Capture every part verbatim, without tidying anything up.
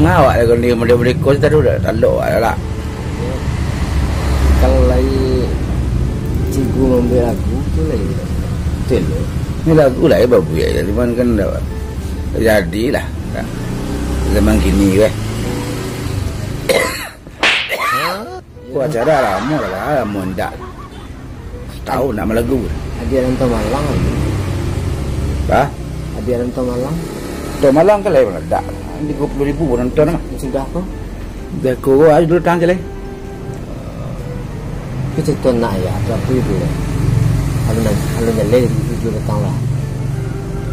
Awak lah kau ni model-model kau tu dah talok awak lah. Kalau lai cikgu mambuek lagu tu lai. Betul. Ni lagu lah ya babuek ya, cuman kan dah jadilah. Zaman kini weh. Ko acara lamo lah, lamo ndak. Satahun ndak malagu. Adiak nonton malang lagi. Hah? Adiak nonton malang. Nonton malang kan lain meledak. Tigo puluah ribu nonton mah. Sudah ko? Beko ko aja dulu tang jaleh. Ko carito nak ya, atau apa itu ya? Alun, alun jaleh itu datang lah.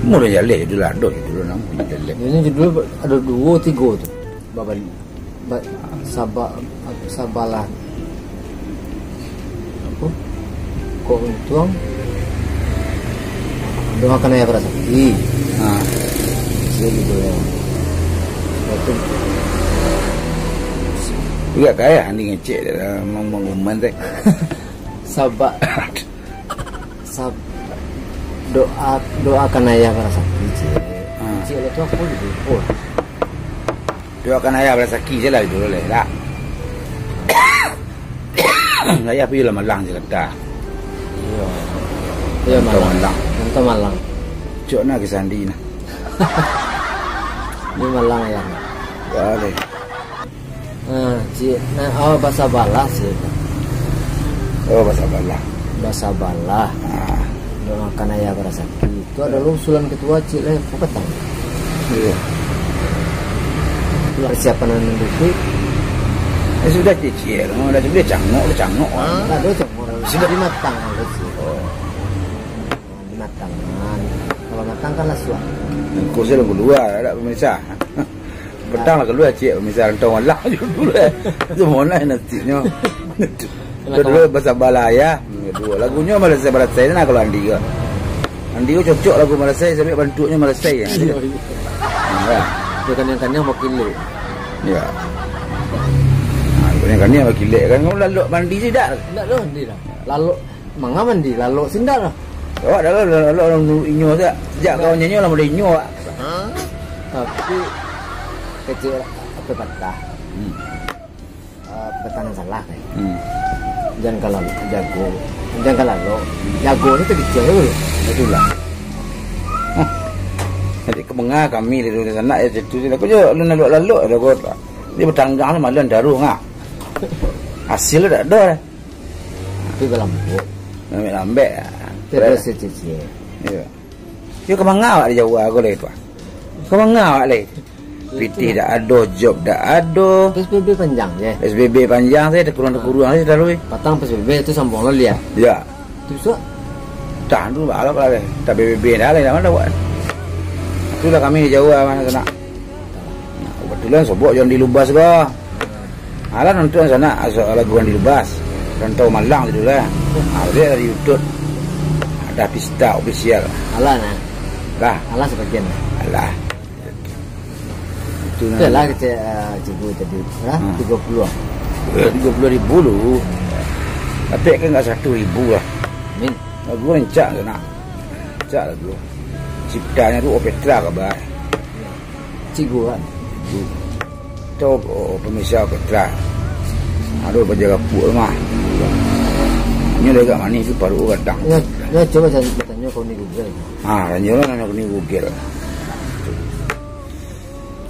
Murah jaleh itu lah, aduh itu lah nang punya jaleh. Ini judul ada dua tiga tu. Babali. Ba-, saba-, sabalah. Apo? Kok untuang? Doakan ayah barasaki. Ha. Sia gitu ya. Itu. Juga kaya ni ngecek dalam mengumuman teh. Sabak. Sab-, doa, doakan ayah barasaki, cik. Ha. Cik, lah tu apa gitu? Oh. Doakan ayah barasaki je lah dulu lah, tak? Ayah pergi lah malang Jakarta. Iya. Iya, nonton malang. Malang. Nonton malang. Cok nak ke sandi nah. Ini malang ayah. Boleh. Ah, cik, nah, oh, basabalah, cik. Oh, basabalah. Basabalah. Ah. Doakan ayah barasaki. Itu adalah usulan ketua, cik, lah, apa petang? Iya. Persiapan yang mendukung. Ya sudah, cik, cik. Dah sudah cangok, dah cangok. Ah, dah cangok. Sudah. Di matang, cik. Oh. Di matang. Nah, kalau matang kan lah suah. Engkau sih lagu luar, ada pemirsa. Petang lah keluar cik, misal rantau malang je dulu eh. Itu mana nantinyo. Kedua basabalah ayah. Kedua lagunyo malasai-malasai nah kalau Andi ko. Andi ko cocok lagu malasai, sabab bantuaknyo malasai. Iya, iya. Ha, kan? Dia kaniang-kaniang bakilek. Ya. Ha, kaniang-kaniang bakilek kan. Kalau lalok mandi tidak. Tidak dah, Andi dah. Lalok Manga mandi, lalok sindak lah. Awak dah lah, lalok, lalok, lalok, inyo saja. Sejak kawan nyanyi lah, mulai inyo, awak. Tapi, kecil, apa patah? Hmm. Ah, pertanyaan salah, kan? Hmm. Jangan kalau jago, jangan kalau lalok. Jago ni tu kecil dulu. Betul lah. Hah. Jadi, kemengah kami di dunia sanak, ya, situ, sini. Aku je, lu lalok-lalok, ada kota. Dia bertanggang sama lu, daruh, ngah. Hasil tak ada. Tapi balambok. Lambek-lambek. Terus cicil. Iyo. Yo, ka manga awak di Jawa ko lai tu? Ka manga awak lai? Pitih dak ado, job dak ado. P S B B panjang je. P S B B panjang sajo, takuruang-takuruang sajo talalu. Patang P S B B tu sambuang lo liak. Ya. Tu suak. Tahan dulu balap lah deh. Tak P S B B dah lai, dah mana awak? Itulah kami di Jawa, mana kena. Nah, kebetulan sobok John di Lubas ko. Alah nonton sanak, asa lagu Andi Lubas. Rantau Malang tu lah. Ah, lihat dari YouTube. Ada Pista Official. Alah nah. Lah. Alah sebagian. Alah. Itu. Itu lah kecil, ah, cikgu tadi. Berapa? Hmm. Tiga puluh ah. Eh, tiga puluh ribu lu. Tapi kan enggak satu ribu lah. Min. Lagu rancak tu nak. Rancak lagu. Ciptanya tu Opetra kabar. Cikgu kan? Cikgu. Tau, oh, pemirsa Petra. Aduh, baja gapuak mah. Nyo dah agak manih tu, paruik gadang. Ya, ya, coba saya bertanya kau ni Google. Ah, tanya lah nanya kau ni Google.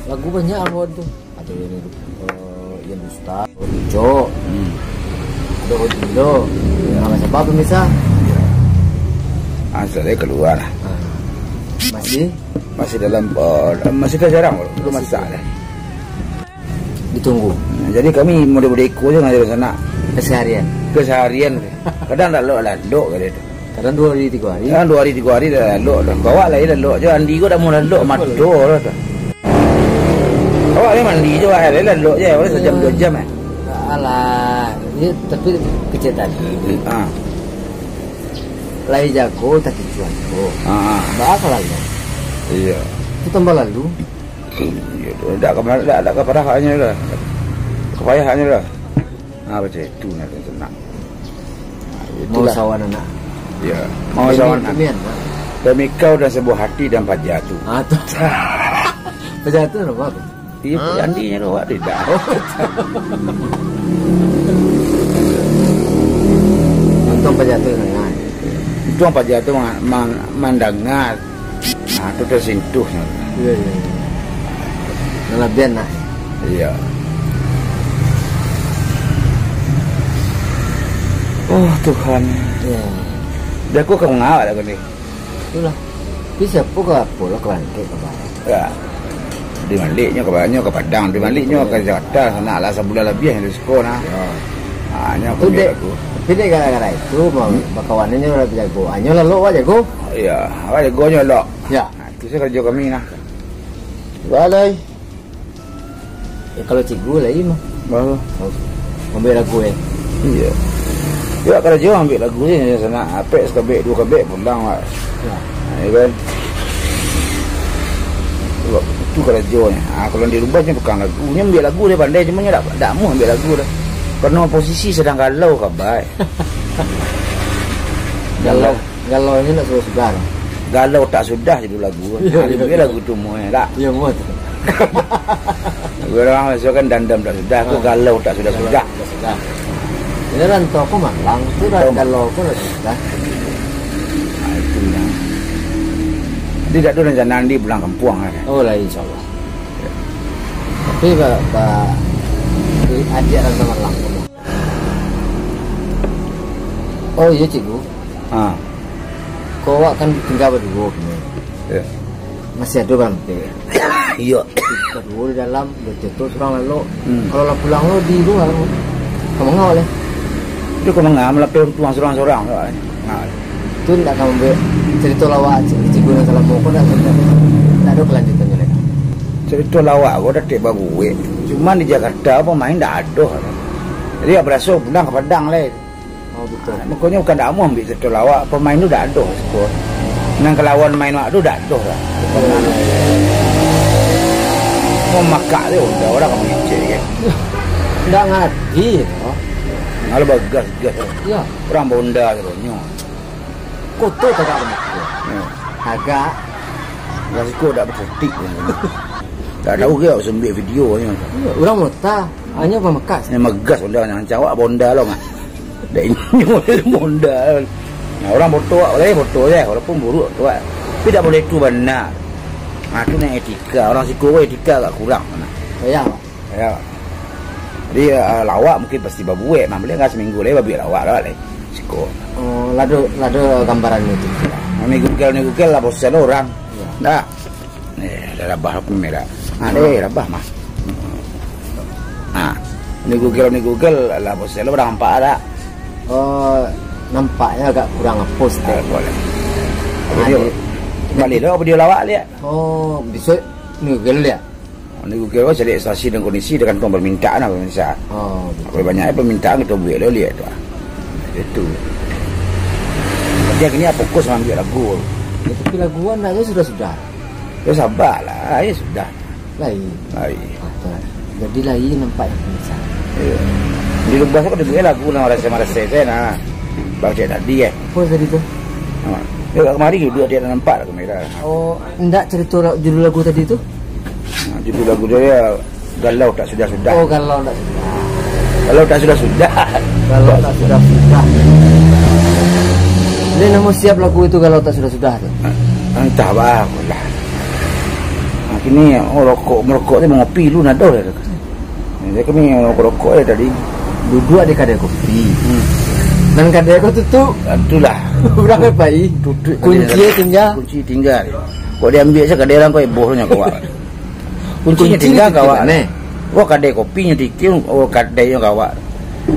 Lagu banyak apa tu? Ada yang, eh, yang dusta, Cok. Hmm. Ada Odilo. Ya. Nama siapa pemirsa? Ya. Ah, sudah keluar. Ah. Masih? Masih dalam, eh, masih terjarang, belum masak lah. Ditunggu. Nah, jadi kami model-model iko je ngajar sanak. Keseharian. Keseharian. Kadang lalok-lalok kali tu. Kadang dua hari, tiga hari. Kadang dua hari, tiga hari dah lalok dah. Bawa lah, lalok je. Andi ko dah mau lalok, mato lah tu. Awak ni mandi je, wak, lalok je. Awak sejam, dua jam, eh. Alah, ni tapi kecil tadi. Ah. Lai jago, tak kicuan tu. Ah. Bah, kalau lalok. Iya. Tu tambah lalu. Iya, dak ka, dak, dak ka parah hanya lah. Ka payah hanya lah. Ha, macam itu nak senang. Ha, mau itulah. Sawan anak. Ya, mau sawan anak. Demi, demi anak. Demi kau dan sebuah hati dan paja tu. Ah, tu. Paja tu nama tu? Iyo, Pak Yandi nyo tu, awak tidak. Untuang paja tu danga. Untuang paja tu ma-, ma-, mandanga. Ah, tu tersentuh nyo. Iyo, iyo, iyo. Nalabian lah. Iyo. Oh, Tuhan. Iyo. Dah aku ka mangawak lah kau ni. Itulah. Tapi siapo ka apo lah, ka Langkek ka baa? Ya. Di Maliknyo ka baa, nyo ka Padang, di Maliknyo ka Jakarta, sanak lah sabulan labiah di siko nah. Ya. Ah, nyo Tu ka dek, Mirago. Tapi dek gara-gara itu, ma-, Hmm. bakawan nyo lah jago. Ah, nyo lalok awak jago. Ya, awak jago nyo lalok. Ya. Ah, itu sajo karajo kami nah. Balai. Eh, kalau cikgu lai mah. Baru. Oh, ambiak lagu, eh. Iyo. Yo, karajo ambiak lagu ni, sanak apek sakabek, duo kabek, pulang, Wak. Ya. Ha, iyo kan? Wak, itu karajonyo. Ha, kalau di rumah nyo bukan lagu. Nyo ambiak lagu dia pandai, cuma nyo dak, dak amuah ambiak lagu dah. Karena posisi sedang galau, kabai. Galau. Galau nyo nak sudah-sudah. Galau tak sudah judul lagu. Iyo, Ha, iyo, iyo. Lagu tu muah, tak? Iyo, muah tu. Urang biaso kan dandam tak sudah, tu Ah. galau tak sudah-sudah. Galau tak sudah. Ini rantau ko malang, tu Rantau. galau ko lah sudah. Ha, itu yang. Jadi tak ada rencana nanti pulang kampung, kan? Oh, lah, insya Allah. Tapi, ba-, ba-, adik rantau malang ko mah. Oh, iyo, cikgu. Ha. Ko awak kan tingga baduo kini. Ya. Masih ado barampek. Iyo. Baduo di dalam, batua tu surang lalok. Hmm. Kalau lah pulang lo di luar, ka manga awak lai? Tu ka manga, malapeh untuang surang-surang awak lai. Ha. Tu ndak ka mambuek carito lawak ci-, cikgu nan salamo ko ndak, ndak, ndak ado kalanjutannyo lai. Carito lawak ko dak tek babuek. Cuma di Jakarta pamain ndak ado. Jadi, ndak baraso pulang ka Padang lai. Oh, betul. Ha, makonyo bukan dak amuah ambiak carito lawak, pamain tu dak ado siko. Nan kalawan main wak tu dak ado lah. Mau makak tu udah orang ka mangecek kan. Ndak ngarati, yo. Kalau bagas-gas. Yo. Urang bonda tu nyo. Koto tagak bamuko. Yo. Tagak. Lah siko dak baputik. Dak tahu ke awak sambil video nyo. Yo, urang mota. Hanyo pamakas. Yang magas bonda, yang cawak bonda lo mah. Dak inyo bonda. Nah, urang foto awak boleh foto je, walaupun buruk tu awak. Tapi dak boleh tu bana. Ha, tu nan etika. Urang siko ko etika agak kurang bana. Ya. Ya. Jadi, ah, lawak mungkin pasti babuek, mah boleh enggak seminggu lai babuek lawak, lawak lai. Siko. Oh, lado, lado gambaran itu. Ni Google, ni Google lah bosan urang. Ya. Dah. Eh, dah rabah aku merah. Ah, eh, rabah mah. Ah, ni Google, ni Google lah, bos lo dah nampak dak? Oh, nampaknyo agak kurang apus Ah, tu. Boleh. Ah, Video, di- balik lo video lawak lihat. Oh, bisa ni Google lihat. Ni Google kan cari situasi dan kondisi tergantung permintaan lah pemirsa. Oh, betul. Kalau banyak permintaan kita buat lo lihat tu. Itu. Tapi yang ini fokus ambil lagu. Ya, tapi lagu kan nak sudah-sudah. Ya, sabarlah, ya sudah. Lai. Lai. Ah, tu lah. Jadi lai nampak yang biasa. Iya. Di rumah tu kan dia lagu lah, marasa-marasa tu, nah. Bang Cik tadi, eh. Apa tadi tu? Ha. Dia kat kemari duduk, dia dah nampak lah kamera. Oh, ndak cerita la-, judul lagu tadi tu? Ha, judul lagu dia, Galau Tak Sudah-Sudah. Oh, Galau Tak Sudah. Galau Tak Sudah-Sudah. Galau Tak Sudah-Sudah. Dia namo siap lagu itu, Galau Tak Sudah-Sudah tu? Entah bah, lah. Ha, kini, oh, rokok, merokok tu mengopi lu nado lah. Jadi kami rokok-rokok je tadi. Duduk di kadai kopi. Hmm. Dan kadai ko tutup. Ah, itulah. Urang pai. Tutup. Kunci tinggal. Kunci tinggal. Kok diambil saja kadai urang ko heboh nyo kawak. Kunci Kunci tinggal ditinggal kawak. Neh. Oh, kadai kopi nyo tikil, oh, kadai nyo kawak.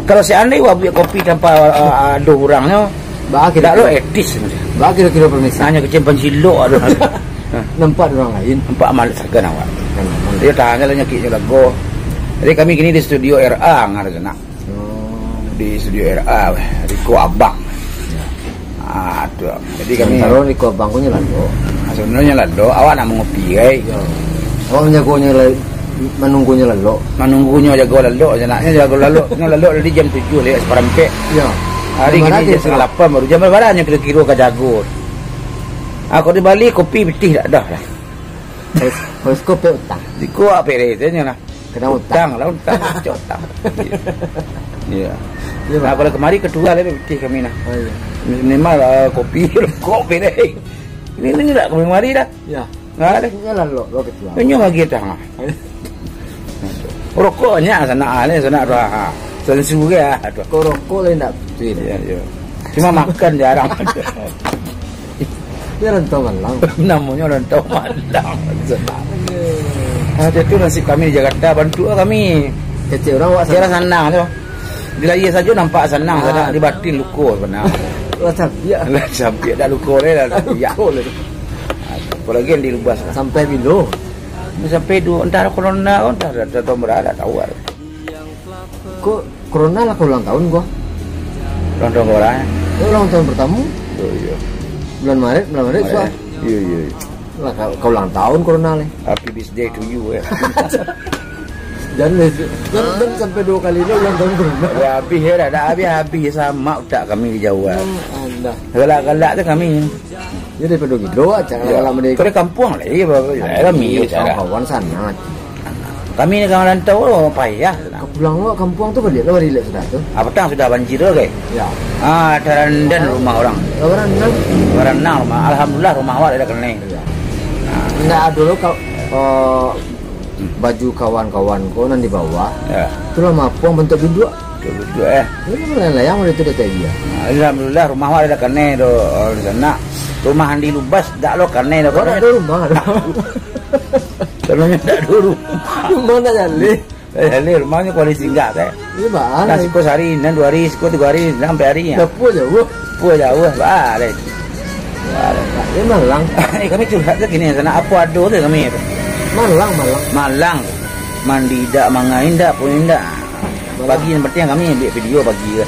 Kalau seandai wak buek kopi tanpa, ah, ah, adoh urang nyo, Ba kira-kira. Dak lo etis. Ba kira-kira permisi. Hanyo kecil pancilok adoh. Nampak urang lain. Nampak malik sagan awak. Kan, kan. Dia tahan lah nyakiknyo lagu. Jadi kami kini di studio R A ngarana. Oh. Di studio R A, weh, Riko Abang. Ya. Ah, tu. Jadi kami Sementara Riko Abang ko nyo lalok. Ah, sebenarnyo lalok, awak nak mangopi, kai? Ya. Awak manjagonyo la-, manunggunyo lalok. Manunggunyo jago lalok, je nak. Nyo jago lalok. Nyo lalok tadi jam tujuh lewat saparampek. Ya. Hari Jam kini bara jam tu? Setengah lapan baru. Jam bara nyo kiro-kiro ka jago. Ah, kok di Bali kopi pitih dak ado lah. Horoskop pe utang. Iko apo re, tanyo lah. Kena utang. Utang lah, utang. Cok utang. Iya. Iya. Iya, nah, Pak. Kalau kemari ketua lah, pitih kami nah. Oh, iya. Minimal lah kopi, rokok, pe deh. Ini, ini tak kemari dah. Ya. Nah, deh. Ini lah lo, lo ketua. Ini lagi dah. Rokok banyak sanak, ah, ni sanak tu, ah. Sensu ke, ah, tu. Kok rokok lah indak betul. Iya, iya. Cuma makan jarang. Dia rantau malang. Namanya rantau malang. Ah, itu nasib kami di Jakarta, bantu lah kami. Kecek urang awak. Dia sanang tu. Di lahia sajo nampak sanang, ah, sanak di batin luko sanak. Lah sampiak. Lah sampiak, dah luko deh, dah sampiak. Luko deh. Apalagi yang di Lubas lah. Sampai bilo? Sampai dua, entah corona, entah, entah, entah, entah, entah, tahu lah. Kok corona lah ka ulang tahun ko? Ulang tahun ko lah, eh? Eh, ulang tahun pertama? Oh, iya. Bulan Maret, bulan Maret, Maret, suah. Iya, iya, iya. Lah, ka, ka ulang tahun corona ni. Happy birthday to you, eh. Jangan, jangan, jangan sampai dua kali ni ulang tahun corona. Ya, habis ya, dah, dah habis, habis sama utak kami di Jawa. Hmm, alah. Galak-galak tu kami. Ya, daripada gilo, acara. Ya. Kalau di kampuang lah, iya, Bapak. Ya, kami, iya, kawan-kawan sana. Kami ni ka rantau tu payah. Ka pulang awak kampuang tu baliak lah, baliak sudah tu. Ah, patang sudah banjir tu, kai? Ya. Ah, tarandan rumah urang. Tarandan? Tarandan rumah. Alhamdulillah, rumah awak dak kanai. Ya. Indak ado lo ka-, eh, baju kawan-kawan ko nan di bawah. Ya. Tu lah mapuang bantuak biduak. Bantuak biduak, eh. Ini layang-layang udah tu dah tadi ya. Alhamdulillah, rumah awak dak kanai do, eh, di sana. Rumah Andi Lubas dak lo kanai do. Oh, dak ado rumah. Kalau nyo dak ado rumah. Rumah ndak jaleh. Eh, jaleh, rumah nyo kuali singgah, teh. Iya, bah. Nah, siko sehari, nan dua hari, siko tiga hari, sampai hari, ya. Dah puas jauh. Puas jauh, bah, deh. Bah, deh. Dia malang. Eh, kami curhat ke gini, sana apo ado tu kami. Malang, malang. Malang. Mandi dak, mangai dak, pun dak. Malang. Pagi yang penting kami ambil video pagi ke.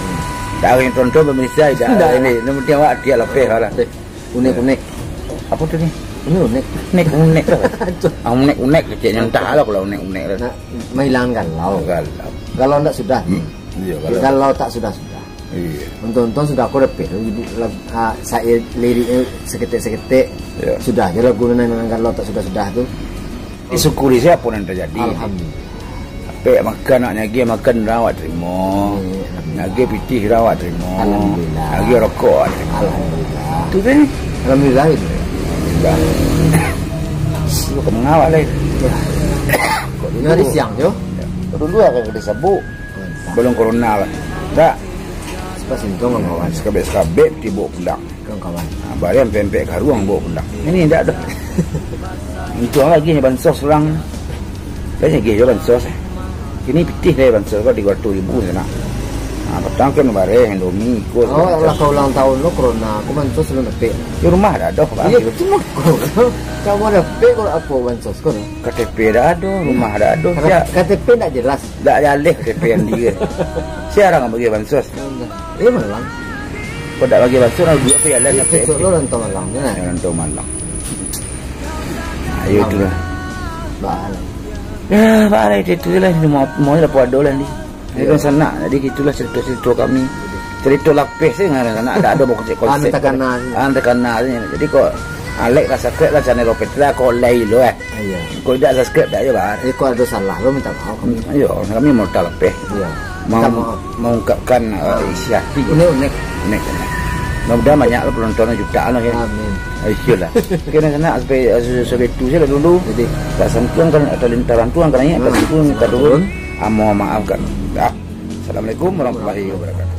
Dak ada yang tonton, pemirsa, dak. Dak. Ini, yang penting awak tiap lapeh lah. Eh. Unek-unek. Apo tu ni? Ini unek. Unek-unek lah. Ah, unek-unek keceknyo, entah lah kalau unek-unek lah. Nak mailangkan galau. Galau. Galau ndak sudah. Hmm. Iya, galau. Galau tak sudah-sudah. Iya. Untung-untung sudah aku repeh tu, ibu lag-, ah, sair liriknyo saketek-saketek. Iya. Sudah je lagu nan, nan galau tak sudah-sudah tu. Disyukuri sajo apo nan tajadi. Alhamdulillah. Apek makan, nak nagih makan, urang awak tarimo. Iya, alhamdulillah. Nagih pitih, urang awak tarimo. Alhamdulillah. Nagih rokok, awak tarimo. Alhamdulillah. Tu kan? Alhamdulillah itu. Alhamdulillah. Sudah ka mangawak lai. Ya. Kok dulu? Hari siang tu? Ya. Kok dulu akan ka disabuk. Mantap. Balum corona lah. Tak. Sepas untung kawan-kawan. Sakabek-sakabek tibo pulang. Kawan-kawan. Ha, barang pempek karuang bawa pulang. Ini indak doh. Untuang lagi ni bansos urang. Banyak gaya bansos, eh. Kini pitih deh bansos ko tiga ratus ribu sana. Ha, patang kan bareh, Indomie, iko. Oh, lah ka ulang tahun lo corona, aku bansos belum dapek. Di rumah dak ado, Bang. Iya, cuma ko. Kamu dapek ko apo bansos ko? K T P dak ado, rumah dak ado. K-, siap. K T P dak jelas. Dak jaleh K T P yang dia. Siapa urang bagi bansos? Eh, malang. Kok dak bagi bansos, nak duit apa jalan, eh, apa cocok lo rantau malang tu, nah. Ya, rantau malang. Nah, ya itulah. Bah. Ya, bah, itu, itulah. Mau, mau lah pada lah ni. Ya. Kan sanak. Jadi, itulah cerita-cerita kami. Cerita lapeh sih, nggak ada sanak. Ada, ada konsep-konsep. Anu takana. Anu takana. Jadi, kok alek lah, subscribe lah channel Opet lah, kok lai lo, eh. Iya. Kok tidak subscribe, tak aja, bah. Jadi, kok ada salah lo, minta maaf kami. Iya, kami mau talapeh. Iya. Mau, minta maaf. Mengungkapkan, eh, isi hati. Unek-unek. Unek, unek. Mudah-mudahan banyak lo penonton, jutaan lo, ya. Amin. Eh, iyalah. Oke, nak, nak, sampai, eh, sampai itu saja lah dulu. Jadi. Tak sentuhan kan, atau lintaran tuan kan, ya, tak sentuhan, tak turun. Ah, mohon maaf kan. Dah. Assalamualaikum warahmatullahi wabarakatuh.